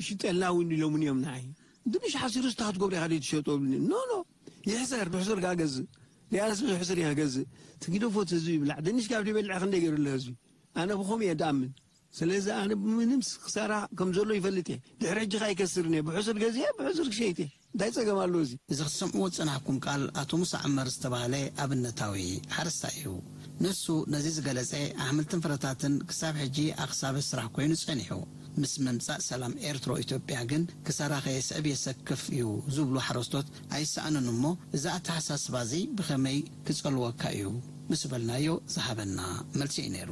ሽጠልና እውን ኢሎምኒ እዮም ንዓይ። ድንሽ ሓሲሩ ስታ ክትገብሩ ኢኻ ድዩ ትሸጦ ብሉኒ። ኖ፣ ኖ፣ ይሕሰር፣ ብሕሱር ኢኻ ገዝእ። ሊኣንስ ብሕሱር ኢኻ ገዝእ። ትጊደፎ እቲ ህዝቢ ይብላዕ። ድንሽ ካብ ዘይበልዕ ክንደይ ገይሩ ኣሎ ህዝቢ? ኣነ ብኸምኡ እየ ድኣምን። ስለዚ ኣነ ምንም ክሳራ ከም ዘሎ ይፈልጥ እየ። ድሕሪ ሕጂ ከኣ ይከስርን እየ። ብሕሱር ገዚአ፣ ብሕሱር ክሸይጥ እየ። እንታይ ጸገም ኣለዎ እዚ? እዚ ክትሰምዕዎ ዝጸናሕኩም ቃል ኣቶ ሙሳ ዑመር ዝተባህለ ኣብነታዊ ሓረስታይ እዩ። ንሱ ነዚ ዝገለጸ፣ ኣሕምልትን ፍረታትን ክሳብ ሕጂ ኣኽሳቢ ስራሕ ኮይኑ ጸኒሑ። ምስ ምምጻእ ሰላም ኤርትሮ ኢትዮጵያ ግን ክሳራ ከየስዕብ የሰክፍ እዩ ዝብሉ ሓረስቶት ኣይሰኣኑን እሞ፣ እዚ ኣተሓሳስባ እዚ ብኸመይ ክጸልወካ እዩ ምስ በልናዮ ዝሃበና መልሲ እዩ ነይሩ።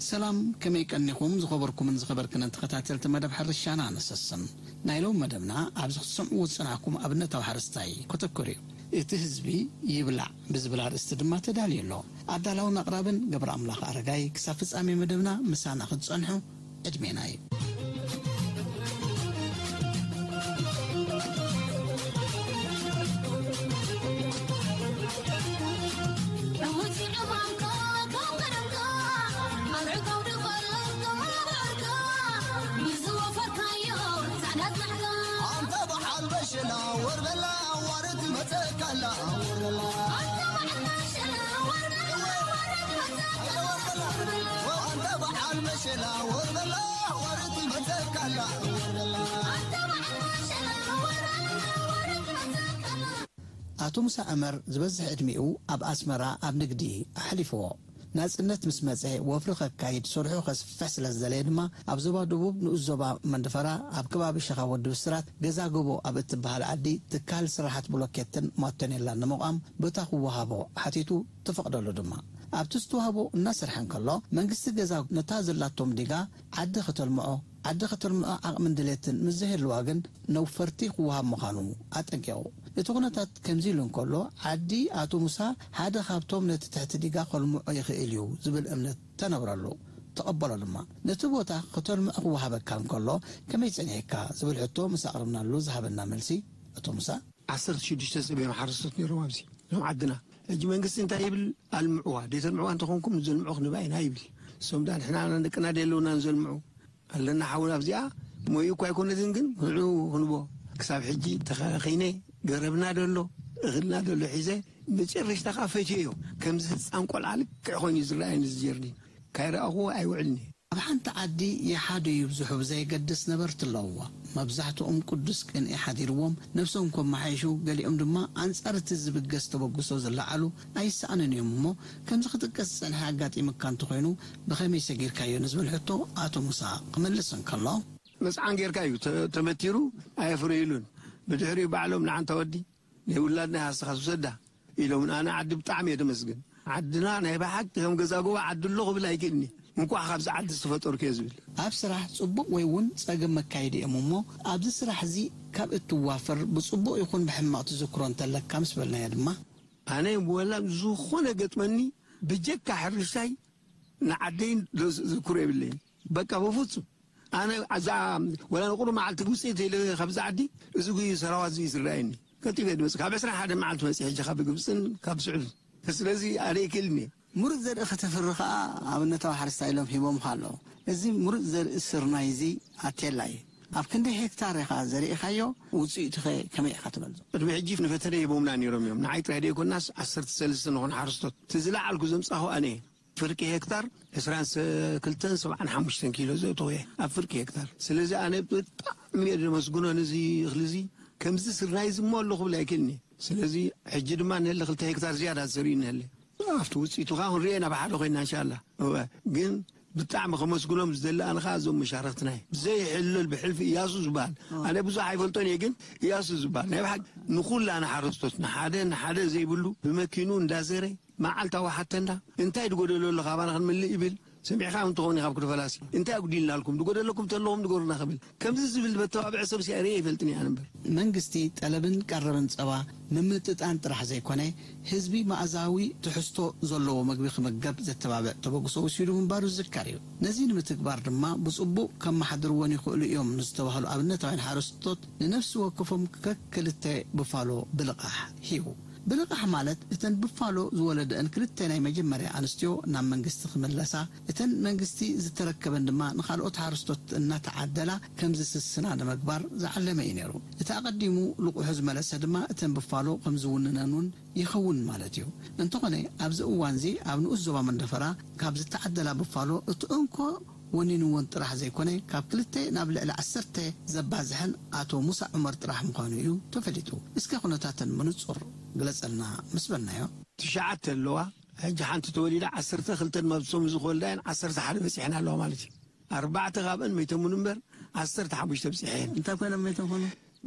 ሰላም፣ ከመይ ቀኒኹም ዝኸበርኩምን ዝኸበርክንን ተኸታተልቲ መደብ ሓርሻና? ንሰስን ናይ ሎም መደብና ኣብዚ ክትሰምዕዎ ዝጸናሕኩም ኣብነታዊ ሓረስታይ ከተኩር እዩ። እቲ ህዝቢ ይብላዕ ብዝብል ኣርእስቲ ድማ ተዳልዩ ኣሎ። ኣዳላውን ኣቕራብን ገብረ ኣምላኽ ኣረጋይ። ክሳብ ፍጻሜ መደብና ምሳና ክትጸንሑ ዕድሜና እዩ። ኣንተ በዓል በሸላ ወር በላ ዋርት መጸካላ ወር በላ። ኣንተ በዓል በሸላ ወር በላ ዋርት መጸካላ ወር በላ። ኣቶ ሙሳ ዑመር ዝበዝሕ ዕድሚኡ ኣብ ኣስመራ ኣብ ንግዲ ኣሕሊፍዎ። ናጽነት ምስ መጸ ወፍሪ ከካይድ፣ ስርሑ ከስፍሕ ስለ ዝደለየ ድማ ኣብ ዞባ ደቡብ ንኡስ ዞባ መንደፈራ ኣብ ከባቢ ሸኻ ወዲ ብስራት ገዛ ጎቦ ኣብ እትበሃል ዓዲ ትካል ስራሓት ብሎኬትን ማቶኔላን ንምቋም ቦታ ክወሃቦ ሓቲቱ፣ ተፈቕደሉ ድማ። ኣብቲ ዝተዋህቦ እናሰርሐ እንከሎ መንግስቲ ገዛ ነታ ዘላቶም ዲጋ ዓዲ ከተልምዖ ዓዲ ከተልምዖ ዓቕምን ድሌትን ምስ ዘይህልዋ ግን ነውፈርቲ ክወሃብ ምዃኑ ኣጠንቂቑ። እቲ ኩነታት ከምዚ ኢሉ እንከሎ ዓዲ ኣቶ ሙሳ ሓደ ካብቶም ነቲ ትሕቲ ዲጋ ከልምዖ ይኽእል እዩ ዝብል እምነት ተነብረሉ፣ ተቐበሎ ድማ። ነቲ ቦታ ከተልምዖ ክወሃበካ እንከሎ ከመይ ጸኒሕካ ዝብል ሕቶ ምስ ኣቕረብናሉ ዝሃበና መልሲ ኣቶ ሙሳ። ዓሰርተ ሽዱሽተ ሰብ እዮም ሓረስቶት ነይሮም ኣብዚ እዞም ዓድና። ሕጂ መንግስቲ እንታይ ይብል? ኣልምዕዋ፣ ደይተልምዕዋ እንተኾንኩም ንዘልምዑ ክንባ ኢና ይብል። እሶም ዳ ንሕና ደቅና ደየለውና ንዘልምዑ ኣለና ሓውና ኣብዚኣ ሞዩ እኳ ኣይኮነትን ግን ንዑ ክንቦ ክሳብ ሕጂ ተኸኺነ ገረብና ደሎ እኽልና ደሎ ሒዘ መጨረሽታ ከዓ ፈትዮ ከምዚ ህፃን ቆልዓ ልክዕ ኮይኑ እዩ ዝረኣየኒ እዚ ጀርዲን ካይረኣኽዎ ኣይውዕልን እየ። ኣብ ሓንቲ ዓዲ ይሓዱ ይብዝሑ ብዘየገድስ ነበርቲ ኣለውዋ። መብዛሕትኦም ቅዱስ ቅንኢ ሓዲርዎም ነብሶም ከመሓይሹ፣ ገሊኦም ድማ ኣንጻር እቲ ዝብገስ ተበግሶ ዝለዓሉ ኣይሰኣኑን እዮም። እሞ ከምዚ ክጥቀስ ዝጸንሐ ኣጋጢሙካ እንተኾይኑ ብኸመይ ሰጊርካዮ ንዝብል ሕቶ ኣቶ ሙሳ ክመልስ እንከሎ። መጽዓን ጌርካ እዩ ተ- ተመቲሩ ኣየፍረይሉን። ብድሕሪኡ ባዕሎም ንዓንታ ወዲ ናይ ውላድና ሃስኻ ትውሰዳ ኢሎም ኣነ ዓዲ ብጣዕሚ እየ ደመስግን። ዓድና ናይ ብሓቂ ከም ገዛ ጎቦ ዓዲ ኣሎ ክብል ኣይክእልኒ። እንኳዕ ካብዚ ዓዲ ዝተፈጠርኩ እየ ዝብል። ኣብ ስራሕ ጽቡቕ ወይ እውን ጸገም መካየዲ እዮም እሞ ኣብዚ ስራሕ እዚ ካብ እትዋፈር ብጽቡቕ ይኹን ብሕማቕ ትዝክሮ እንተለካ ምስ በልናዮ ድማ። ኣነ ወላ ዝኾነ ገጥመኒ ብጀካ ሕርሻይ ንዓደይ ዝክሮ የብለይን። በቃ በፍጹም ኣነ እዛ ወላ ንቁሩብ መዓልቲ ግብፂ ተይለ ካብዚ ዓዲ እዚ ጉዩ ሰራዋት እዚ ዝረኣየኒ ቀልጢፈ ድመፅ ካብ ዕስራ ሓደ መዓልቲ መፂ ሕጂ ካብ ግብፅን ካብ ስዑድ ስለዚ ኣነ ይክእልኒ። ምሩፅ ዘርኢ ከተፍሪ ከዓ ኣብነታዊ ሓረስታይ ኢሎም ሂቦምካ ኣለዉ። እዚ ምሩፅ ዘርኢ ስርናይ እዚ ኣቴላ እዩ። ኣብ ክንደይ ሄክታር ኢኻ ዘሪእኻዮ? ውፅኢቱኸ ከመይ ኢኻ ትገልጾ? ቅድሚ ሕጂ ንፈተነ ሂቦምና ነይሮም እዮም። ንዓይ ጥራይ ደይኮናስ ዓሰርተ ሰለስተ ንኾኑ ሓረስቶት እቲ ዝለዓልኩ ዘምፃኹ ኣነ እየ። ፍርቂ ሄክታር ዕስራን ክልተን ሰብዓን ሓሙሽተን ኪሎ ዘእተወ እየ ኣብ ፍርቂ ሄክታር። ስለዚ ኣነ ብጣዕሚ እየ ዘመስግኖ ነዚ እኽሊ እዚ። ከምዚ ስርናይ እዚ እሞ ኣሎ ክብል ኣይክእልን እየ። ስለዚ ሕጂ ድማ ንህለ ክልተ ሄክታር ዝያዳ ዝዘርእዩ ንህለ ኣብቲ ውፅኢቱ ከዓ ክንሪኦ ኢና ብሓደ ኮይና እንሻላ። እወ ግን ብጣዕሚ ከመስግኖም ዝደሊ ኣነ ከዓ እዞም መሻርክትና እየ። ብዘይሕለል ብሕልፊ እያሱ ዝበሃል ኣነ ብዙሕ ኣይፈልጦን እየ ግን እያሱ ዝበሃል ናይ ብሓቂ ንኩላ ንሓረስቶት ንሓደ ንሓደ ዘይብሉ ብመኪኑ እንዳዘረ መዓልታዊ ሓተና እንታይ ድጎደሎ ኣሎ ካባና ክንምልእ ይብል። ሰሚዕካ እውን ትኸውን ኢኻ ኣብ ክዲ ፈላሲ እንታይ ኣጉዲልናልኩም ድጎደለኩም ተለኹም ንገሩና ክብል ከምዚ ዝብል መተባብዒ ሰብ ሲኣርየ ይፈልጥን እየ ኣነ እምበር። መንግስቲ ጠለብን ቀረብን ጸባ ምምጥጣን ጥራሕ ዘይኮነ ህዝቢ መኣዛዊ ትሕዝቶ ዘለዎ መግቢ ክምገብ ዘተባብዕ ተበግሶ ወሲዱ ምንባሩ ዝዝከር እዩ። ነዚ ንምትግባር ድማ ብጽቡቕ ከመሓድርወን ይኽእሉ እዮም ንዝተባህሉ ኣብነታውያን ሓረስቶት ንነፍሲ ወከፎም ከክልተ ብፋሎ ብልቓሕ ሂቡ። ብልቓሕ ማለት እተን ብፋሎ ዝወለደአን ክልተ ናይ መጀመርያ ኣንስትዮ ናብ መንግስቲ ክምለሳ፣ እተን መንግስቲ ዝተረከበን ድማ ንኻልኦት ሓረስቶት እናተዓደላ ከም ዝስስና ንምግባር ዝዓለመ እዩ ነይሩ። እቲ ኣቐዲሙ ልቑሑ ዝመለሰ ድማ እተን ብፋሎ ከም ዝውንነን እውን ይኸውን ማለት እዩ። እንተኾነ ኣብዚ እዋንዚ ኣብ ንኡስ ዞባ መንደፈራ ካብ ዝተዓደላ ብፋሎ እቲ እንኮ ወኒንወን ጥራሕ ዘይኮነ ካብ ክልተ ናብ ልዕሊ ዓሰርተ ዘባዝሐን ኣቶ ሙሳ ዑመር ጥራሕ ምዃኑ እዩ ተፈሊጡ። እስከ ኩነታተን ብንጹር ግለጸልና ምስ በልናዮ። ትሽዓተ ኣለዋ። ሕጂ ሓንቲ ተወሊዳ ዓሰርተ ክልተ ድማ ብሶም ዝኸወልዳ እየን ዓሰርተ ሓደ በጺሐን ኣለዋ ማለት እዩ። ኣርባዕተ ካብአን መይተሙን እምበር ዓሰርተ ሓሙሽተ ብጺሐን። እንታይ ኮይኖም መይቶም ኮኑ?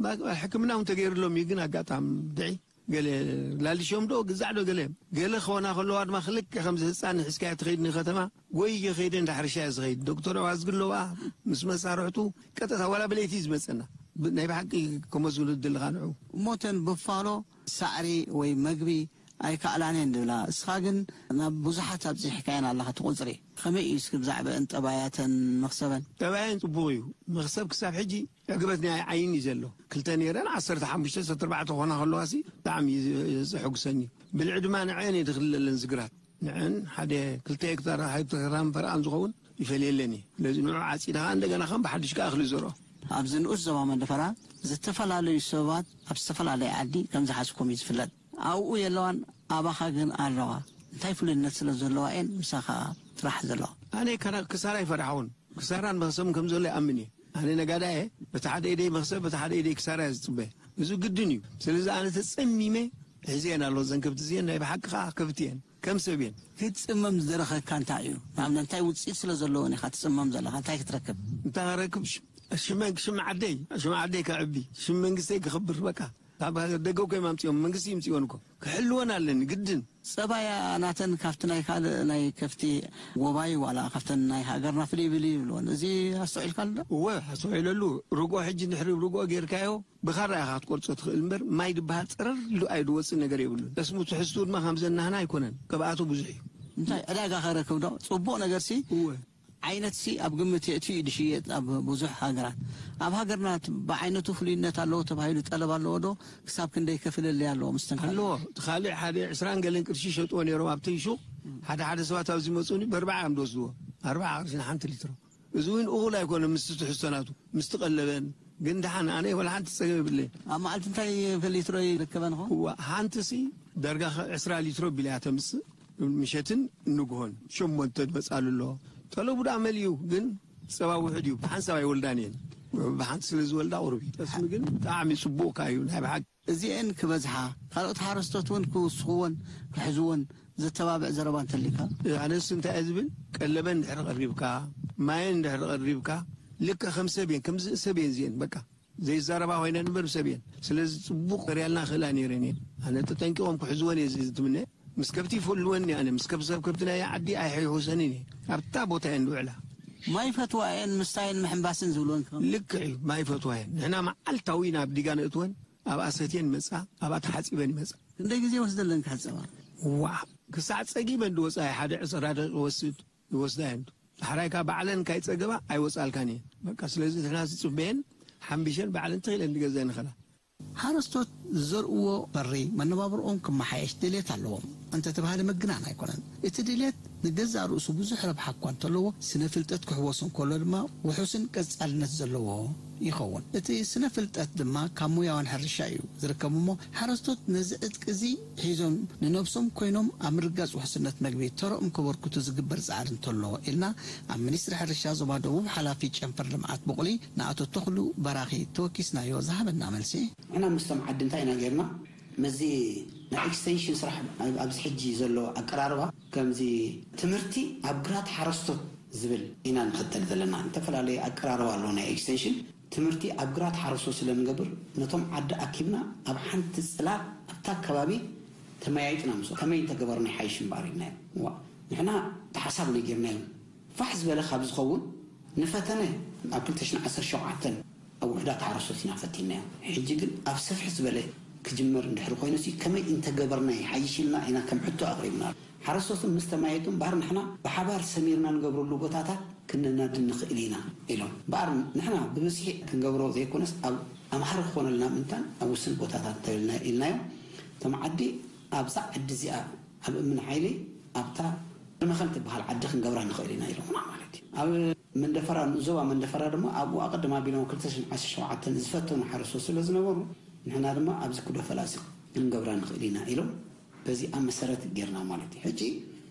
ሕክምና እውን ተገይርሎም እዩ፣ ግን ኣጋጣሚ ድዒ ገለ ላልሾም ዶ ግዛዕ ዶ ገለ ገለ ክኾና ከለዋ ድማ ክልክ ከምዚ ህፃን ንሕዝካያ ትኸይድ ንከተማ ጎይ ከይደ እንዳ ሕርሻ እየ ዝኸይድ። ዶክተር ኣዋዝግ ኣለዋ ምስ መሳርሕቱ ቀጥታ ዋላ ብለይቲ እዩ ዝመፀና። ብ- ናይ ብሓቂ ከመስግኑ ድልኻ ንዑ። እሞተን ብፋሎ ሳዕሪ ወይ መግቢ ኣይከኣላን እየን ዝብላ። እስኻ ግን ናብ ብዙሓት ኣብፂሕካየን ኣለኻ እቲ ቁፅሪ። ከመይ እዩ እስኪ ብዛዕባአን ጠባያተን መኽሰበን? ጠባየን ፅቡቕ እዩ። መኽሰብ ክሳብ ሕጂ ዕግበት ናይ ዓይኒ እዩ ዘሎ። ክልተ ነይረን ዓሰርተ ሓሙሽተ ዓሰርተ ኣርባዕተ ክኾና ከለዋ ሲ ብጣዕሚ እዩ ዘሐጉሰኒ። ብልዒ ድማ ንዐን እየ ድኽልለለን ዝግራት። ንዐን ሓደ ክልተ ሄክታር ሃይብተክራም ፈርኣን ዝኸውን ይፈልየለን እዩ። ስለዚ ንዑ ዓፂድኻ እንደገና ከም ብሓድሽ ከዓ እኽሊ ዘርኦ። ኣብዚ ንኡስ ዞባ መንደፈራ ዝተፈላለዩ ሰባት ኣብ ዝተፈላለየ ዓዲ ከም ዝሓዝኩም እዩ ዝፍለጥ። ኣብኡ የለዋን፣ ኣባኻ ግን ኣለዋ። እንታይ ፍሉይነት ስለ ዘለዋ እየን ምሳኻ ጥራሕ ዘለዋ? ኣነ ከራ- ክሳራ ይፈርሓውን ክሳራን መኽሰብን ከም ዘሎ ይኣምን እየ። ኣነ ነጋዳ እየ። በቲ ሓደ ኢደይ መኽሰብ በቲ ሓደ ኢደይ ክሳራ እየ ዝፅበ። እዚ ግድን እዩ። ስለዚ ኣነ ተፀሚመ ሒዘን ኣሎ ዘን ከብቲ እዚአን ናይ ብሓቂ ከዓ ከብቲ እየን ከም ሰብ እየን። ክትፅመም ዝደረኸካ እንታይ እዩ? ንኣብነት እንታይ ውፅኢት ስለ ዘለዎን ኢኻ ትፅመም ዘለኻ? እንታይ ክትረክብ? እንታይ ክረክብ? ሽ- ሽመ- ሽም ዓደይ ሽም ዓደይ ከዕቢ ሽም መንግስተይ ክኽብር በቃ ካብ ሃገር ደገ እኮ እዮም ኣምፅኦም መንግስቲ ይምፅኦን እኮ ክሕልወን ኣለኒ ግድን። ጸባያ ናተን ካብቲ ናይ ካልእ ናይ ከፍቲ ጎባይ ዋላ ካብተን ናይ ሃገርና ፍልይ ይብል እዩ ይብልወን። እዚ ኣስተውዒልካሉ ዶ? እወ ኣስተውዒለሉ። ርጎ ሕጂ እንድሕሪ ርጎ ጌርካዮ ብኻራ ኢኻ ክትቆርጾ ትኽእል እምበር ማይ ድበሃል ጸረር ኢሉ ኣይድወጽእ ነገር የብሉን። ጠስሙ ትሕዝቱ ድማ ከምዘን ናህና ኣይኮነን። ቅብኣቱ ብዙሕ እዩ። እንታይ ዕዳጋ ከረክብ ዶ? ጽቡቕ ነገርሲ እወ። ዓይነትሲ ኣብ ግምት የእትዩ እዩ ዝሽየጥ ኣብ ብዙሕ ሃገራት። ኣብ ሃገርና ት- ብዓይነቱ ፍሉይነት ኣለዎ ተባሂሉ ጠለብ ኣለዎ ዶ? ክሳብ ክንደይ ከፍለለይ ኣለዎ ምስተን ካልእ? ኣለዎ። እቲ ካልእ ሓደ ዕስራን ገለን ቅርሺ ይሸጥዎ ነይሮም ኣብቲ ሹቕ። ሓደ ሓደ ሰባት ኣብዚ መፁኒ ብኣርባዓ እዮም ዝወስድዎ። ኣርባዓ ቅርሺ ንሓንቲ ሊትሮ። እዚ እውን እኹል ኣይኮነ ምስቲ ትሕዝቶ ናቱ ምስቲ ቀለበን። ግን ደሓን ኣነ ወላ ሓንቲ ፀገም የብለይ። ኣብ መዓልቲ እንታይ ሊትሮ ይርከበን ኾ? እዋ ሓንቲ ሲ ዳርጋ ዕስራ ሊትሮ ቢላ እያ ተምፅእ። ምሸትን ንግሆን ሸሞንተ መፃሉ ኣሎ። ጠለቡ ዳ መሊኡ ግን ፀባ ውሕድ እዩ። ብሓንሳብ ኣይወልዳን እየን። ብሓንቲ ስለ ዝወልዳ ቁሩብ እዩ። ጠስሚ ግን ብጣዕሚ ፅቡቅ ካ እዩ ናይ ብሓቂ። እዚኤን ክበዝሓ ካልኦት ሓረስቶት እውን ክውስኽዎን ክሕዝዎን ዘተባብዕ ዘረባ እንተሊካ? ኣነስ እንታይ እየ ዝብል ቀለበን እንድሕር ቀሪብካ ማየን እንድሕር ቀሪብካ ልክዕ ከም ሰብ እየን ከምዚ ሰብ እየን እዚኤን በቃ። ዘይዛረባ ኮይነን እምበር ሰብ እየን። ስለዚ ፅቡቅ ርያልና ክእላ ነይረን እየን። ኣነ ተጠንቂቆም ክሕዝወን እየ ዝትምነ። ምስ ከብቲ ይፈልወኒ ኣነ ምስ ከብሰብ ከብቲ ናይ ዓዲ ኣይሕውሰንን እየ። ኣብታ ቦታ እየን ዝውዕላ። ማይ ፈትዋ እየን ምስታይን ምሕንባስን ዝብልወን ክኸውን። ልክዕ እዩ ማይ ፈትዋ እየን። ንሕና መዓልታዊ ናብ ዲጋ ነእትወን ኣብኣ ሰትየን ይመፃ ኣብኣ ተሓፂበን ይመፃ። ክንደይ ግዜ ወስደለን ክሕፀባ? ዋ ክሳዕ ፀጊበን ዝወፃ ሓደ ዕስራ ደቂ ወስድ ይወስዳ እየን። ዳሕራይ ካብ ባዕለን ካይጸገባ ኣይወጻልካን እየን። በቃ ስለዚ ንሕና ዝጽበየን ሓምቢሸን ባዕለን ተኺለን ንገዘን ንኸላ። ሓረስቶት ዝዘርእዎ በሪ መነባብርኦም ክመሓየሽ ድልየት ኣለዎም እንተተባህለ ምግናን ኣይኮነን። እቲ ድልየት ንገዛእ ርእሱ ብዙሕ ረብሓ እኳ እንተለዎ ስነ ፍልጠት ክሕወሱ እንከሎ ድማ ውሑስን ቀጻልነት ዘለዎ ይኸውን። እቲ ስነ ፍልጠት ድማ ካብ ሙያውን ሕርሻ እዩ ዝርከብ እሞ ሓረስቶት ነዚ ዕጥቂ እዚ ሒዞም ንነብሶም ኮይኖም ኣብ ምርጋፅ ውሕስነት መግቢ ተረኦም ከበርክቱ ዝግበር ፃዕሪ እንተሎ ኢልና ኣብ ሚኒስትሪ ሕርሻ ዞባ ደቡብ ሓላፊ ጨንፈር ልምዓት ቡቕሊ ንኣቶ ተኽሉ በራኺ ተወኪስናዮ ዝሃበና መልሲ። ንሕና ምስቶም ዓዲ እንታይ ኢና ጌርና? ምስዚ ናይ ኤክስቴንሽን ስራሕ ኣብዚ ሕጂ ዘሎ ኣቀራርባ ከምዚ ትምህርቲ ኣብ ግራት ሓረስቶት ዝብል ኢና ንኸተል ዘለና። ዝተፈላለየ ኣቀራርባ ኣሎ ናይ ኤክስቴንሽን ትምህርቲ ኣብ ግራት ሓረስቶት ስለ ንገብር ነቶም ዓዲ ኣኪብና ኣብ ሓንቲ ፅላል ኣብታ ከባቢ ተመያይጥና ምስ ከመይ እንተገበርና ይሓይሽ እምበኣር ኢልናዮ። ዋ ንሕና እቲ ሓሳብ ነጊርናዮም ፋሕ ዝበለ ካብ ዝኸውን ንፈተነ ኣብ ክልተ ሽሕን ዓሰርተ ሸውዓተን ኣብ ውሑዳት ሓረስቶት ኢና ፈቲንናዮ። ሕጂ ግን ኣብ ስፍሕ ዝበለ ክጅመር እንድሕሪ ኮይኑሲ ከመይ እንተገበርና ይሓይሽ ኢልና ኢና ከም ሕቶ ኣቕሪብና። ሓረስቶትን ምስ ተመያየጡ እምበኣር ንሕና ብሓባር ሰሚርና ንገብረሉ ቦታታት ክነናዲ ንኽእል ኢና ኢሎም። እምበኣር ንሕና ብብዝሒ ክንገብሮ ዘይኮነስ ኣብ ኣምሃሪ ክኾነልና ምእንታን ኣብ ውስን ቦታታት እንተልና ኢልናዮም። እቶም ዓዲ ኣብዛ ዓዲ እዚኣ ኣብ እምኒ ሓይሊ ኣብታ መኸል ትበሃል ዓዲ ክንገብራ ንኽእል ኢና ኢሎምና ማለት እዩ። ኣብ መንደፈራ፣ ንዞባ መንደፈራ ድማ ኣብኡ ኣቐድም ኣቢሎም ክልተ ሽሕን ዓሰርተ ሸውዓተን ዝፈተኑ ሓረስቶት ስለ ዝነበሩ፣ ንሕና ድማ ኣብዚ ኩዶ ፈላሲ ክንገብራ ንኽእል ኢና ኢሎም በዚኣ መሰረት ጌርና ማለት እዩ። ሕጂ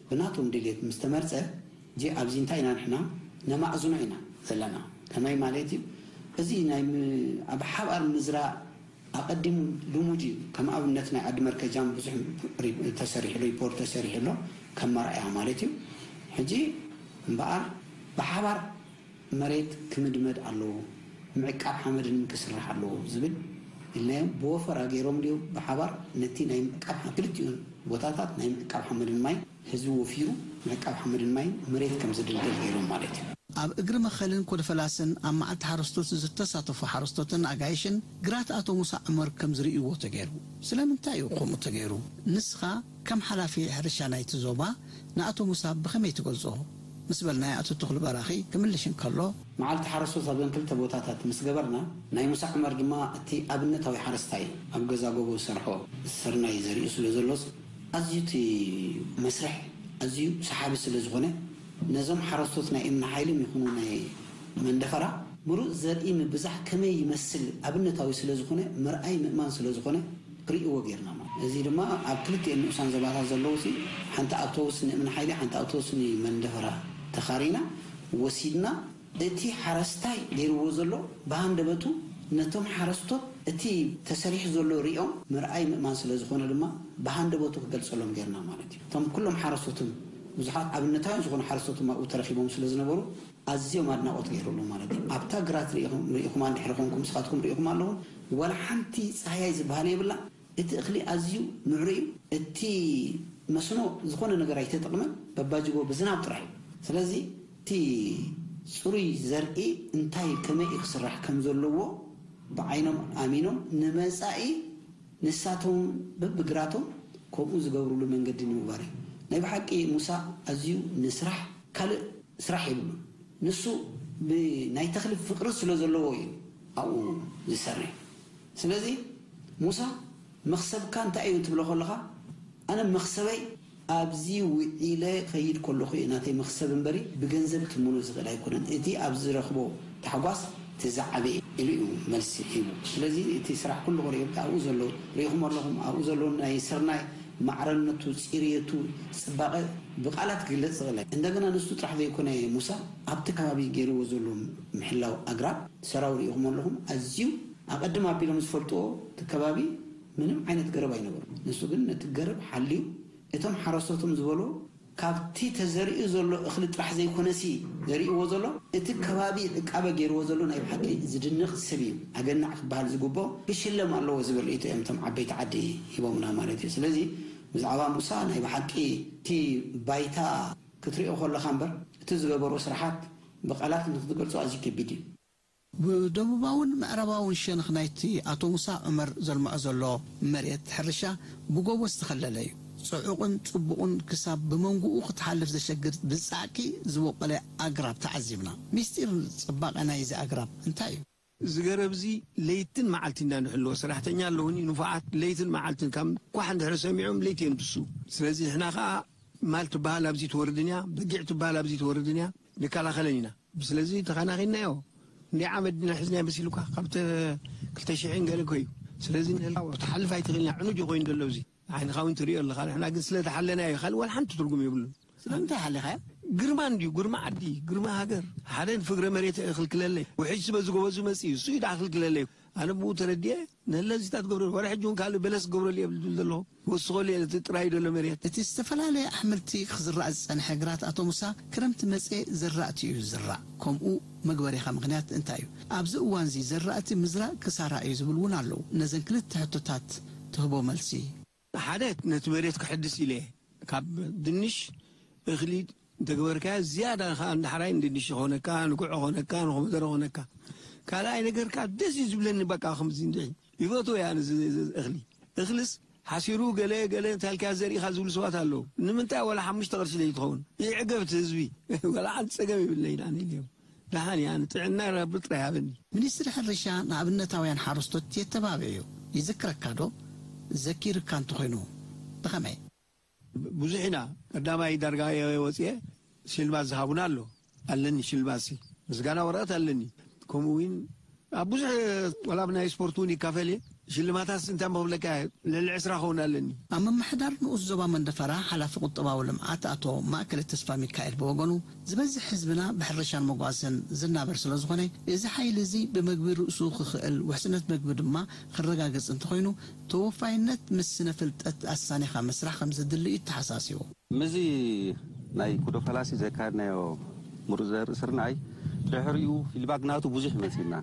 ብናቶም ድልየት ምስ ተመርጸ፣ እዚ ኣብዚ እንታይ ኢና ንሕና ነማእዝኖ ኢና ዘለና። ከመይ ማለት እዩ? እዚ ናይ ም-፣ ኣብ ሓባር ምዝራእ ኣቐዲሙ ልሙድ እዩ። ከም ኣብነት ናይ ዓዲ መርከጃም ብዙሕ ሪ-፣ ተሰሪሑ፣ ሪፖርት ተሰሪሑ ኣሎ፣ ከም መርኣያ ማለት እዩ። ሕጂ እምበኣር ብሓባር መሬት ክምድመድ ኣለዎ፣ ምዕቃብ ሓመድን ክስራሕ ኣለዎ ዝብል ኢልናዮም። ብወፈራ ገይሮም ድዮም ብሓባር ነቲ ናይ ምዕቃብ ሓ-፣ ክልቲኡን ቦታታት ናይ ምዕቃብ ሓመድን ማይ ህዝቢ ወፊሩ ምዕቃብ ሓመድን ማይን መሬት ከም ዝድልደል ገይሮም ማለት እዩ። ኣብ እግሪ መኸልን ኮደፈላስን ኣብ መዓልቲ ሓረስቶት ዝተሳተፉ ሓረስቶትን ኣጋይሽን ግራት ኣቶ ሙሳ ዑመር ከም ዝርእይዎ ተገይሩ። ስለምንታይ እዩ ከምኡ ተገይሩ? ንስኻ ከም ሓላፊ ሕርሻ ናይቲ ዞባ ንኣቶ ሙሳ ብኸመይ ትገልጾ? ምስ በልናዮ ኣቶ ተኽሉ በራኺ ክምልሽ እንከሎ፣ መዓልቲ ሓረስቶት ኣብዘን ክልተ ቦታታት ምስ ገበርና፣ ናይ ሙሳ ዑመር ድማ እቲ ኣብነታዊ ሓረስታይ ኣብ ገዛ ጎቦ ዝሰርሖ ስርናይ ዘሪኡ ስለ ዘሎስ፣ ኣዝዩ እቲ መስርሕ ኣዝዩ ሰሓቢ ስለ ዝኾነ፣ ነዞም ሓረስቶት ናይ እምኒ ሓይልም ይኹኑ ናይ መንደፈራ ምሩፅ ዘርኢ ምብዛሕ ከመይ ይመስል ኣብነታዊ ስለ ዝኾነ፣ ምርኣይ ምእማን ስለ ዝኾነ፣ ክርእይዎ ጌርና ማለት። እዚ ድማ ኣብ ክልቲኤን ንኡሳን ዞባታት ዘለዉ ሲ፣ ሓንቲ ኣውቶቡስ ንእምኒ ሓይሊ፣ ሓንቲ ኣውቶቡስ ንመንደፈራ ተኻሪና ወሲድና፣ እቲ ሓረስታይ ገይርዎ ዘሎ ብሃንደበቱ ነቶም ሓረስቶት እቲ ተሰሪሑ ዘሎ ሪኦም ምርኣይ ምእማን ስለ ዝኾነ ድማ ብሃንደበቱ ክገልጸሎም ጌርና ማለት እዩ። እቶም ኩሎም ሓረስቶትን ብዙሓት ኣብነታውያን ዝኾኑ ሓረስቶት ድማ ኣብኡ ተረኺቦም ስለ ዝነበሩ ኣዝዮም ኣድናቖት ገይሩሉ ማለት እዩ። ኣብታ ግራት ርኢኹም፣ ርኢኹማ እንድሕሪ ኾንኩም፣ ንስኻትኩም ርኢኹም ኣለኹም፣ ዋላ ሓንቲ ጻህያይ ዝበሃል የብላ። እቲ እኽሊ ኣዝዩ ምዕሩይ እዩ። እቲ መስኖ ዝኾነ ነገር ኣይተጠቕመን፣ በባጅጎ ብዝናብ ጥራሕ እዩ። ስለዚ እቲ ጽሩይ ዘርኢ እንታይ ከመይ እዩ ክስራሕ ከም ዘለዎ ብዓይኖም ኣሚኖም ንመጻኢ ንሳቶም በብግራቶም ከምኡ ዝገብሩሉ መንገዲ ንምግባር እዩ። ናይ ብሓቂ ሙሳ ኣዝዩ ንስራሕ ካልእ ስራሕ የብሉን። ንሱ ብ-፣ ናይ ተኽሊ ፍቕሪ ስለ ዘለዎ እዩ ኣብኡ ዝሰርሕ። ስለዚ ሙሳ መኽሰብካ እንታይ እዩ ትብሎ ከለኻ፣ ኣነ መኽሰበይ ኣብዚ ውዒለ ከይድ ከለኹ እዩ ናተይ መኽሰብ እምበሪ ብገንዘብ ትምኑ ዝኽእል ኣይኮነን። እቲ ኣብዚ ዝረኽቦ ታሕጓስ እቲ ዝዓበየ ኢሉ እዩ መልሲ ሂቡ። ስለዚ እቲ ስራሕ ኩሉ ክርእዮ ኣብኡ ዘለዉ ርኢኹም ኣለኹም። ኣብኡ ዘለዉ ናይ ስርናይ ማዕረነቱ፣ ጽርየቱ፣ ጽባቐ ብቃላት ክግለጽ ዝኽእል። እንደገና ንሱ ጥራሕ ዘይኮነ ሙሳ ኣብቲ ከባቢ ገይርዎ ዘሎ ምሕላው ኣግራብ ሰራው ርኢኹም ኣለኹም። ኣዝዩ ኣቐድም ኣቢሎም ዝፈልጥዎ እቲ ከባቢ ምንም ዓይነት ገረብ ኣይነበሩ። ንሱ ግን ነቲ ገረብ ሓልዩ እቶም ሓረስቶቶም ዝበሎ ካብቲ ተዘሪኡ ዘሎ እኽሊ ጥራሕ ዘይኮነሲ ዘሪእዎ ዘሎ እቲ ከባቢ ዕቃበ ገይርዎ ዘሎ ናይ ብሓቂ ዝድነቕ ሰብ እዩ። ኣገናዕ ክበሃል ዝግብኦ ክሽለም ኣለዎ ዝብል ርእይቶ እዮም እቶም ዓበይቲ ዓዲ ሂቦምና ማለት እዩ። ስለዚ ብዛዕባ ሙሳ ናይ ብሓቂ እቲ ባይታ ክትሪኦ ከለኻ እምበር እቲ ዝገበሮ ስራሓት ብቓላት ንክትገልጾ ኣዝዩ ከቢድ እዩ። ብደቡባውን ምዕራባውን ሸነኽ ናይቲ ኣቶ ሙሳ ዑመር ዘልምዖ ዘሎ መሬት ሕርሻ ብጎቦ ዝተኸለለ እዩ። ጽዑቕን ጽቡቕን ክሳብ ብመንጎኡ ክትሓልፍ ዘሸግር ብጻዕቂ ዝበቆለ ኣግራብ ተዓዚብና። ምስጢር ጽባቐ ናይዚ ኣግራብ እንታይ እዩ? እዚ ገረብ እዚ ለይትን መዓልቲ እንዳንሕልዎ፣ ሰራሕተኛ ኣለውኒ ንፉዓት፣ ለይትን መዓልትን ካብ ኳሕ እንድሕር ሰሚዖም ለይቲ እዮም ድሱ። ስለዚ ንሕና ኸዓ ማል ትበሃል ኣብዚ ትወርድን እያ፣ በጊዕ ትበሃል ኣብዚ ትወርድን እያ፣ ንከላኸለን ኢና። ስለዚ ተኸናኺንናዮ። እንደ ዓመት ድና ሒዝና መሲሉካ፣ ካብ ተ-፣ ክልተ ሽሕን ገለ እኮ እዩ። ስለዚ ንህልዋ ክትሓልፍ ኣይትኽእልን እያ፣ ዕኑድ እዩ ኮይኑ ዘሎ እዚ። ዓይንኻ እውን ትሪኦ ኣለኻ። ንሕና ግን ስለ ተሓለናዮ፣ ካልእ ዋላ ሓንቲ ትርጉም የብሉን። ስለምንታይ ሓሊኻዮ? ግርማ እንድዩ፣ ግርማ ዓዲ፣ ግርማ ሃገር። ሓደ ንፍግረ መሬት ክልክለለይ። ውሕጅ በዚ ጎበዙ መጺኡ፣ እሱ እዩ ደኣ ክልክለለይ። ኣነ ብኡ ተረዲኤ፣ ንህለዚታት ገብረሉ፣ ወረ ሕጂ እውን ካልእ በለስ ክገብረሉ እየ ዝብል ዘለኹ። ክወስኸሉ እየ፣ እቲ ጥራይ ዘሎ መሬት። እቲ ዝተፈላለየ ኣሕምልቲ ክዝራእ ዝጸንሐ ግራት ኣቶ ሙሳ፣ ክረምቲ መጸ ዘራእቲ እዩ ዝዝራእ። ከምኡ መግበሪኻ ምኽንያት እንታይ እዩ? ኣብዚ እዋንዚ ዘራእቲ ምዝራእ ክሳራ እዩ ዝብል እውን ኣለዉ። ነዘን ክልተ ሕቶታት ትህቦ መልሲ። ሓደ፣ ነቲ መሬት ክሕድስ ኢለ እየ። ካብ ድንሽ እኽሊ እንተገበርካዮ፣ ዝያዳ ኸዓ ንዳሕራይ ንድንሽ ይኾነካ፣ ንጉዕ ይኾነካ፣ ንኮመደረ ይኾነካ። ካልኣይ ነገር ከኣ ደስ እዩ ዝብለኒ፣ በቃ፣ ከምዚ እንድዒ ይፈትዎ እየ ኣነ እዚ፣ እዚ እኽሊ። እኽልስ ሓሲሩ ገለ፣ ገለ እንታይ ኢልካ ዘሪእኻ ዝብሉ ሰባት ኣለዉ። ንምንታይ ዋላ ሓሙሽተ ቅርሺ ዘይትኸውን? ይዕገብ እቲ ህዝቢ። ዋላ ሓንቲ ጸገም የብለይን ኣነ ኢለዮም። ደሓን እያ፣ ንጥዕና ረቢ ጥራይ ሃበኒ። ሚኒስትሪ ሕርሻ ንኣብነታውያን ሓረስቶት የተባብዕ እዩ። ይዝክረካ ዶ? ዘኪርካ እንተኾይኑ። ብኸመይ? ብዙሕ ኢና። ቀዳማይ ዳርጋ ወፅኤ ሽልማት ዝሃቡና ኣሎ ኣለኒ። ሽልማት ሲ ምስጋና ወረቐት ኣለኒ። ከምኡ እውን ኣብ ብዙሕ ዋላ ኣብ ናይ ስፖርት እውን ይካፈል እየ። ሽልማታት እንታይ ምኽብለካ፣ ልዕሊ ዕስራ ኸውን ኣለኒ። ኣብ ምምሕዳር ንኡስ ዞባ መንደፈራ ሓላፊ ቁጠባዊ ልምዓት ኣቶ ማእከለ ተስፋ ሚካኤል ብወገኑ፣ ዝበዝሕ ህዝብና ብሕርሻን መጓሰን ዝናበር ስለ ዝኾነ፣ እዚ ሓይሊ እዚ ብመግቢ ርእሱ ክኽእል፣ ውሕስነት መግቢ ድማ ክረጋገጽ እንተኾይኑ፣ ተወፋይነት ምስ ስነ ፍልጠት ኣሳኒኻ ምስራሕ ከም ዘድሊ እዩ ተሓሳሲቡ። ምስዚ ናይ ኩዶ ፈላሲ ዘካየድናዮ ምሩፅ ዘርኢ ስርናይ ድሕሪኡ ፊድባክ ናቱ ብዙሕ መፂና።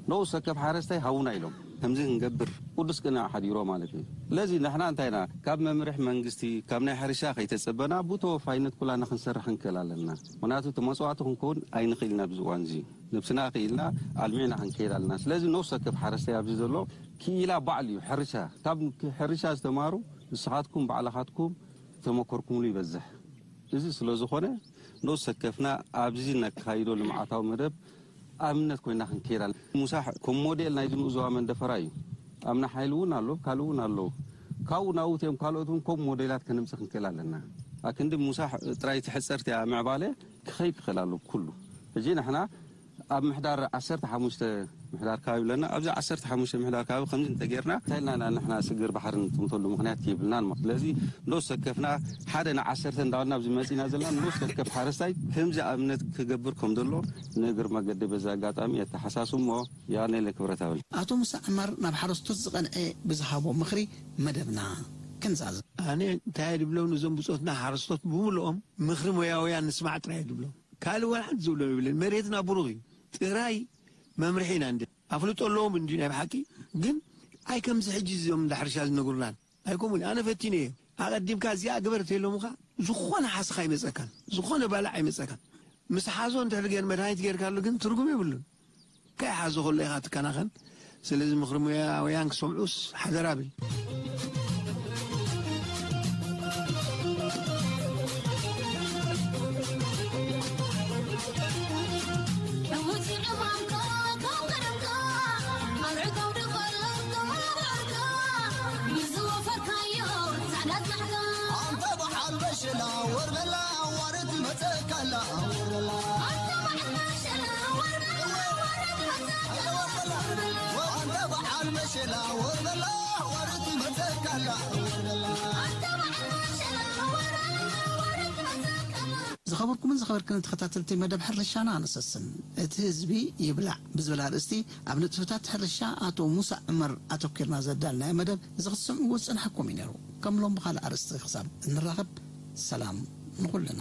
ንኡስ ወከፍ ሓረስታይ ሃቡና ኢሎም ከምዚ ክንገብር ቅዱስ ቅንዕ ሓዲሮ ማለት እዩ። ስለዚ ንሕና እንታይ ኢና ካብ መምርሒ መንግስቲ ካብ ናይ ሕርሻ ከይተፀበና ብተወፋይነት ኩላና ክንሰርሕ ክንክእል ኣለና። ምክንያቱ እቲ መፅዋዕቲ ክንከውን ኣይንኽእል ኢና። ኣብዚ እዋን እዚ ነብስና ክኢልና ኣልሚዕና ክንከይድ ኣለና። ስለዚ ንኡስ ወከፍ ሓረስታይ ኣብዚ ዘሎ ክኢላ ባዕሉ እዩ። ሕርሻ ካብ ሕርሻ ዝተማሩ ንስኻትኩም ባዕልኻትኩም ተመኮርኩምሉ ይበዝሕ። እዚ ስለ ዝኾነ ንኡስ ወከፍና ኣብዚ ነካይዶ ልምዓታዊ መደብ ኣብነት ኮይና ክንከይድ ኣለና። ሙሳሕ ከም ሞዴል ናይዚ ንኡስ ዞባ መንደፈራ እዩ። ኣምና ሓይሊ እውን ኣሎ፣ ካልእ እውን ኣለዉ። ካብኡ ናብኡ እትዮም ካልኦት እውን ከም ሞዴላት ከነምፅእ ክንክእል ኣለና። ኣክንዲ ሙሳሕ ጥራይ ትሕፀርቲ እያ ምዕባለ ክኸይድ ክኽእል ኣሎ ኩሉ። ሕጂ ንሕና ኣብ ምሕዳር ዓሰርተ ሓሙሽተ ምሕዳር ከባቢ ኣለና። ኣብዚ ዓሰርተ ሓሙሽተ ምሕዳር ከባቢ ከምዚ እንተጌርና እንታይ ኢልና ኢና ንሕና ስግር ባሕሪ ንጥምተሉ ምኽንያት የብልናን ማለት። ስለዚ ንኡስ ወከፍና ሓደ ንዓሰርተ እንዳበልና ኣብዚ መፂና ዘለና ንኡስ ወከፍ ሓረስታይ ከምዚ ኣብነት ክገብር ከም ዘሎ ንእግር መገዲ በዚ ኣጋጣሚ የተሓሳስብ እሞ የቐንየለይ ክብረት ኣብል። ኣቶ ሙሳ ዕመር ናብ ሓረስቶት ዝቐንዐ ብዝሃቦ ምኽሪ መደብና ክንዛዝ። ኣነ እንታይ ድብሎም ንዞም ብፆትና ሓረስቶት ብምልኦም ምኽሪ ሞያውያን ንስማዕ ጥራይ ድብሎም። ካልእ ዋላ ሓንቲ ዝብሎ የብለን። መሬትና ብሩኽ እዩ። ጥራይ መምርሒ ኢና እንደ ኣፍልጦ ኣለዎም እንዲ ናይ ብሓቂ። ግን ኣይ ከምዚ ሕጂ እዚኦም እንዳ ሕርሻ ዝነግሩናን ኣይኮሙን። ኣነ ፈቲነ እየ። ኣቐዲምካ እዚኣ ግበር ተይሎምኻ ዝኾነ ሓስኻ ኣይመፀካን። ዝኾነ ባልዕ ኣይመፀካን። ምስ ሓዞ እንድሕር ገይር መድሃኒት ገይርካሉ ግን ትርጉም የብሉን። ከይሓዞ ከሎ ኢኻ ትከናኸን። ስለዚ ምኽሪ ሙያውያን ክሰምዑስ ሓደራ ብል። ዝኸበርኩምን ዝኸበርክን ተኸታተልቲ መደብ ሕርሻና ንሰስን። እቲ ህዝቢ ይብላዕ ብዝብል ኣርእስቲ ኣብ ንጥፈታት ሕርሻ ኣቶ ሙሳ ዕመር ኣተኪርና ዘዳልናዮ መደብ እዚ ክትሰምዕዎ ዝጸናሕኩም እዩ ነይሩ። ከም ሎም ብኻልእ ኣርእስቲ ክሳብ እንራኸብ ሰላም ንኹልና።